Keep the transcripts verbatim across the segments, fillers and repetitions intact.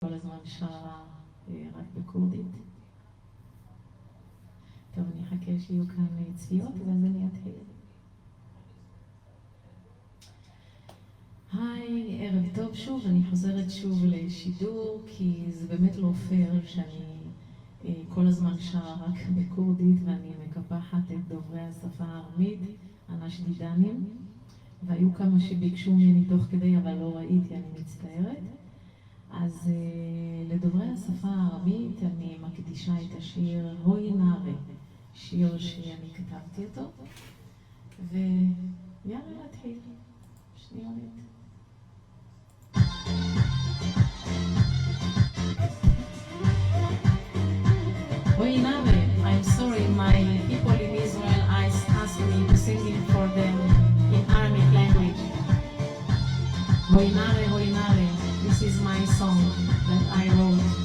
כל הזמן שרה, אה, רק בכורדית. טוב, אני אחכה שיהיו כאן, אה, צפיות, ואז אני אתחיל. היי, ערב טוב שוב, אני חוזרת שוב לשידור, כי זה באמת לא פייר שאני, אה, כל הזמן שרה רק בכורדית ואני מקפחת את דוברי השפה הארמית, אנש דידנים, והיו כמה שביקשו ממני תוך כדי, אבל לא ראיתי, אני מצטערת. אז, אה, לדוברי השפה הארמית אני מקדישה את השיר הוי נארה, שיר שאני כתבתי אותו, ויאללה נתחיל. שניונית. Hoi nare, I'm sorry, my people in Israel asked me to sing it for them in Aramaic language. Hoi nare, hoi nare, this is my song that I wrote.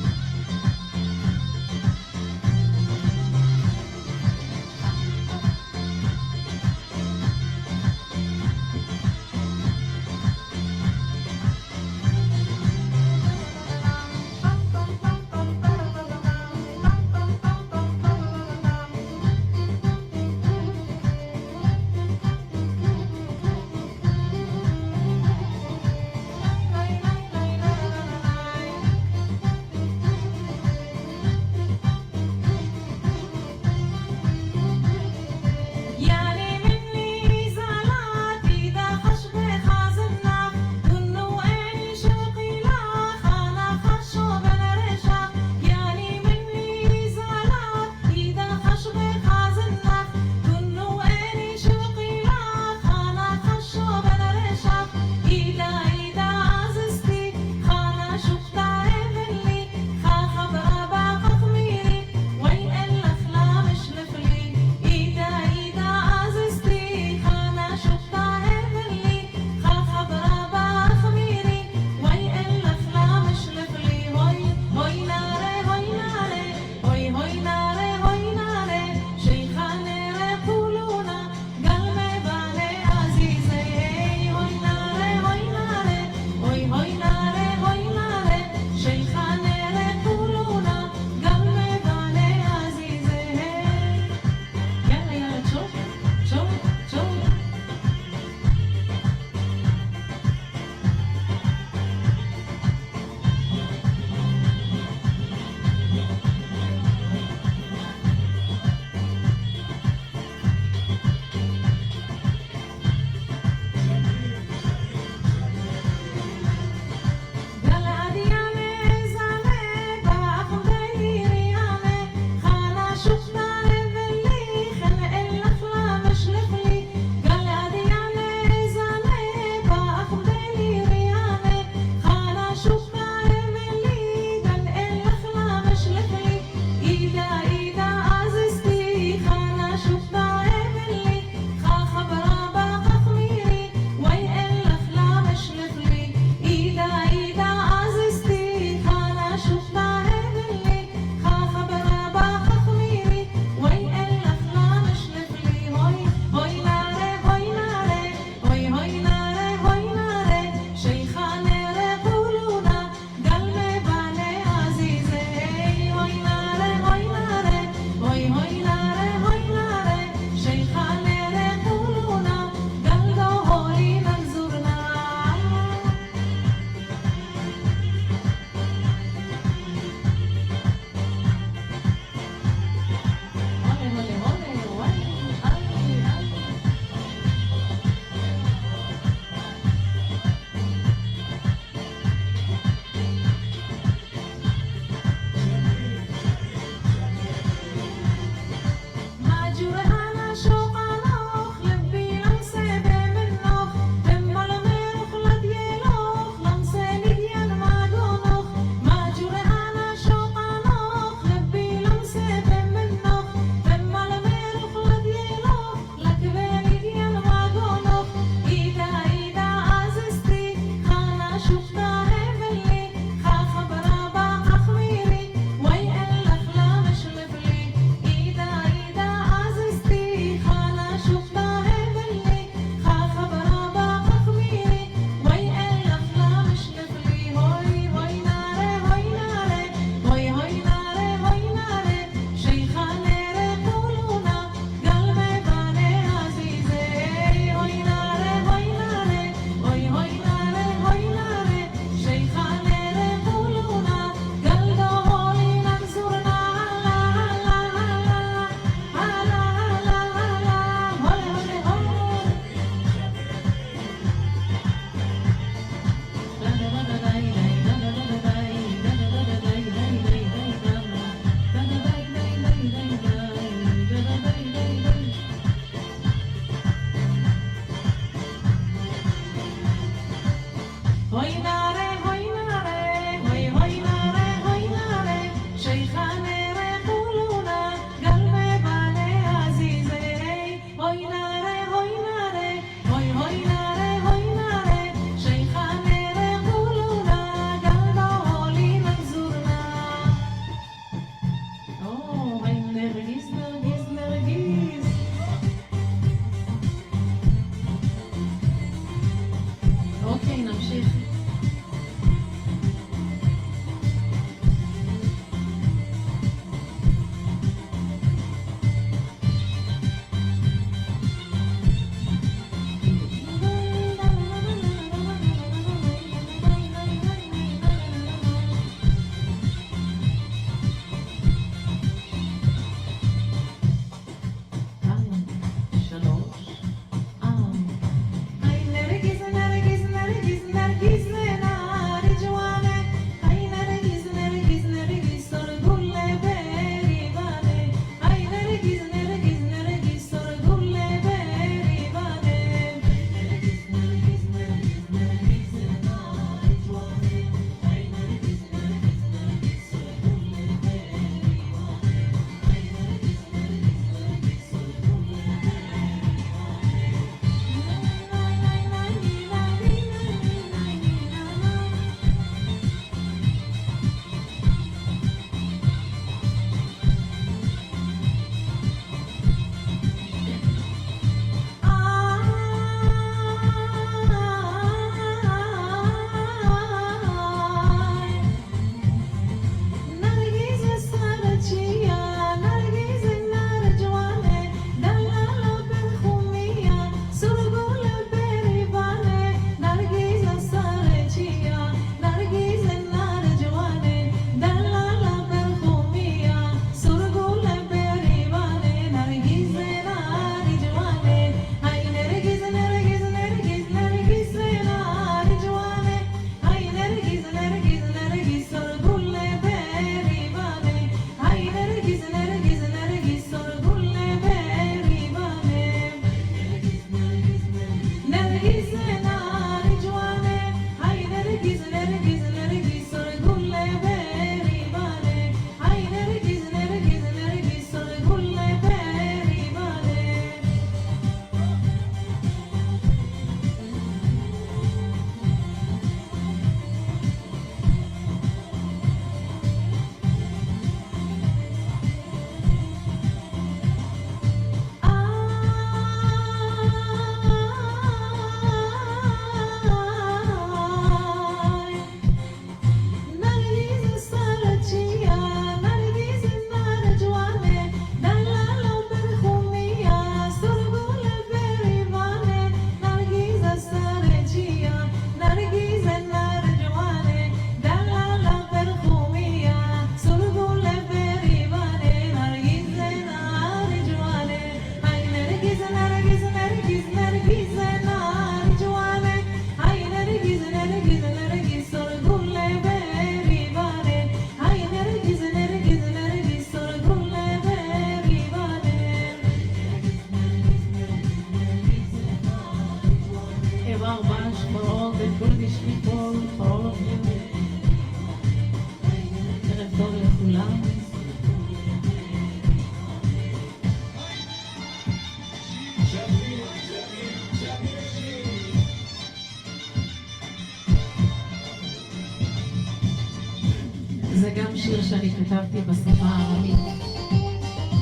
זה גם שיר שאני כתבתי בשפה הארמית,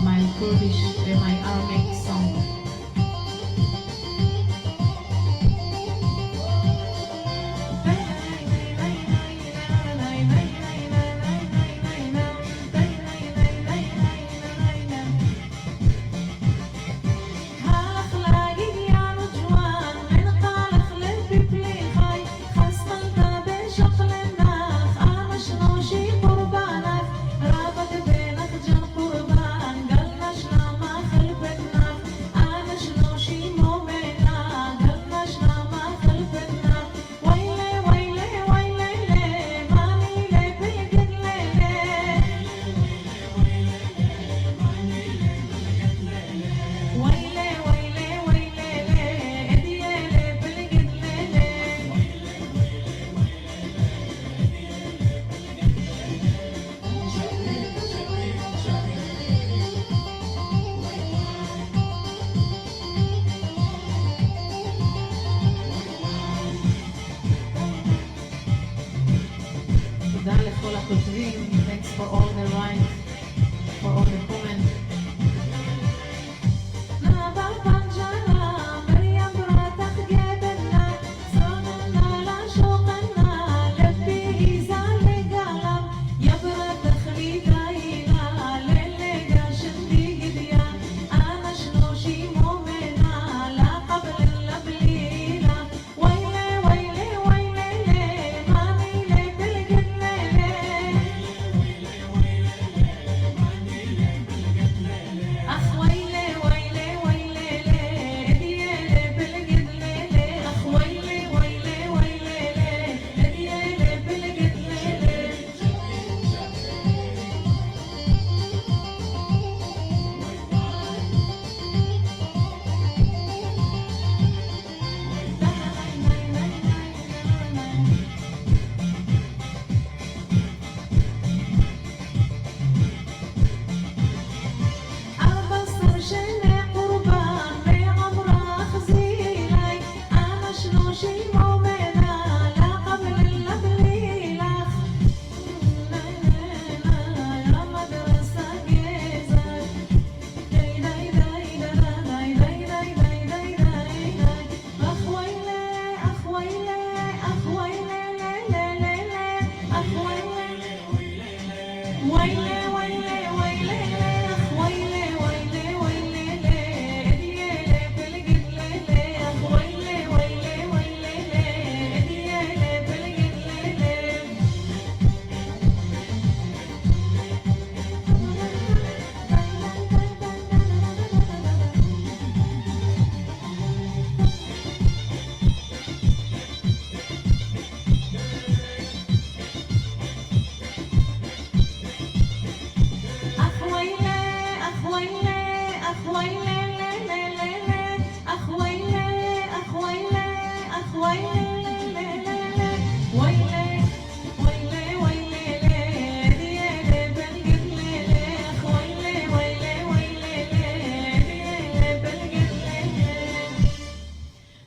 My Kurdish ו My Aramaic song. תודה לכל הכותבים, thanks for all the write, for all the comment.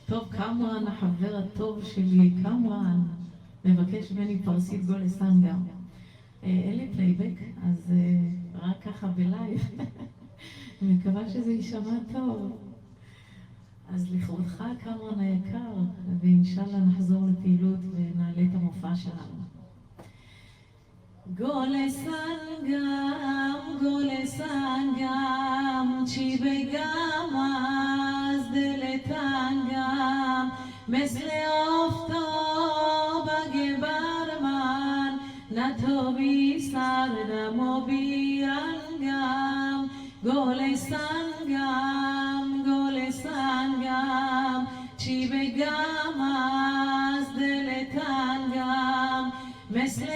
טוב, קמרן, החבר הטוב שלי, קמרן, מבקש ממני פרסית גולסנגה. אה, אין לי פלייבק, אז, אה, רק ככה בלייב. אני מקווה שזה יישמע טוב. אז לכבודך, קמרן היקר, ואינשאללה נחזור לפעילות ונעלה את המופע שלנו. گل سنگم، گل سنگم، چی بگم از دل تنگم؟ مثل آفتاب اگه بر من نتابی، سردم و بی‌رنگم. گل سنگم، گل سنگم، چی بگم از دل تنگم؟ مثل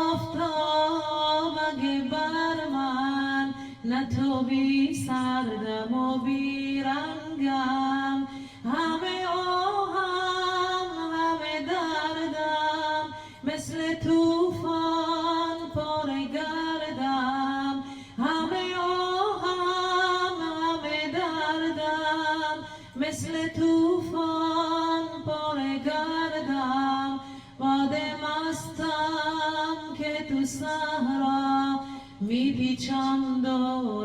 آفتاب اگه بر من نتابی، سردم و بی‌رنگم. همه آهم، همه دردم، مثل طوفان پاره گردم. Misle tufan pare gerdam, vadem astam ke tu sahra, mi piçam dore.